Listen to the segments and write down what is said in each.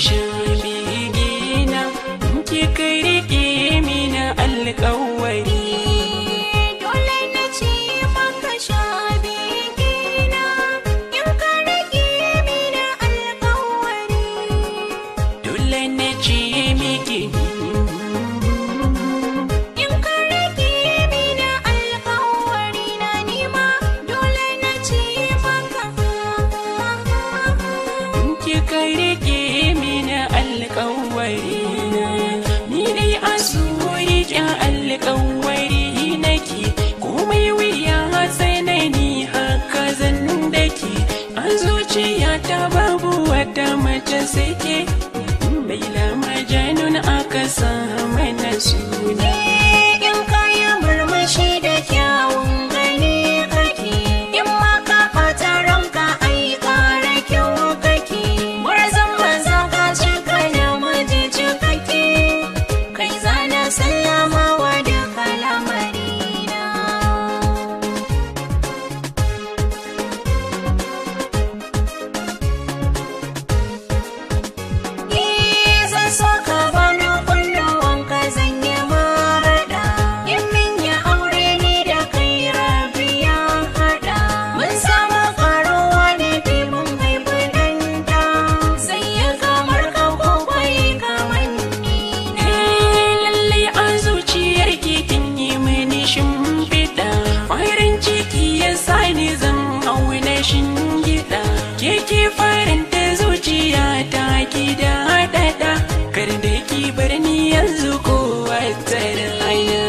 Sha bigina, ki kai rike mina alƙawari. Dole na ce maka sha bigina, in ka rike mini alƙawari. Dole na ce miki. In ka rike mini alƙawari na nima, dole na ce maka. Ki kai rike mina alƙawari na, ni dai a riƙe alƙawari nake, komai wuya tsanani haka zan dake. A zuciya ta babu wata mace sai ke, Laila Majanun aka sa mana suna. In ka yi murmushi da kyawun gani kake, in ma ka ɓata ranka ai ƙara kyau kake. Gwarzon maza ka cika namiji cikakke, kai zana sallama wa duka lamarina. Zan so ka bani kunnuwanka, zan yi maraɗa. In min ya aure ni da kai rabi ya haɗa. Mun samu ƙaruwa ne bi mun haifi ɗan ɗa. Zai yi kamar ka ko kwai kamar ni na. Lallai a zuciyar kin yi mini shimfiɗa, farin ciki ya sani zan hau na shingida. Ke ke faranta zuciya ta ki da haɗaɗa, kar da ki bar ni yanzu ko wata rana.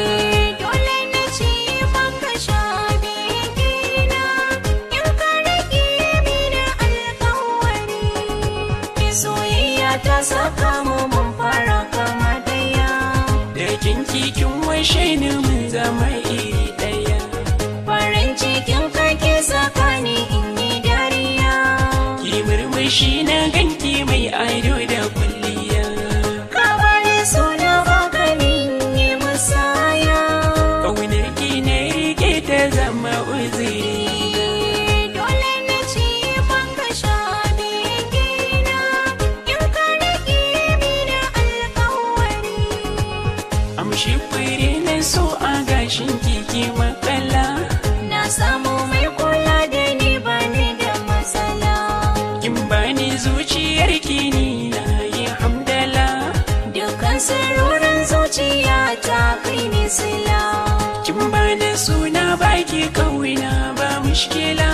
Dole na ce maka sha bigina, in ka rike mini alƙawari. Soyayya ta saka mu mun fara kama daya. Da kin kin washe ni mun zama iri ɗaya. Farin cikin kake saka ni in yi dariya. Ki murmushi na ganki mai ado da kwalliya. Ka bani suna baka min yi musaya. Ƙaunar ki na rike ta zama uzuri. Dole na ce maka sha bigina, in ka rike mini alƙawari. Amshi fure na so a gashin kiki makala. Na samu mai kula da ni, ba ni da matsala. Kin bani zuciyar ki ni na yi hamdala. Dukkan sirrorin zuciya ta kai ni sila. Kin bani suna baki kauna ba mushkila.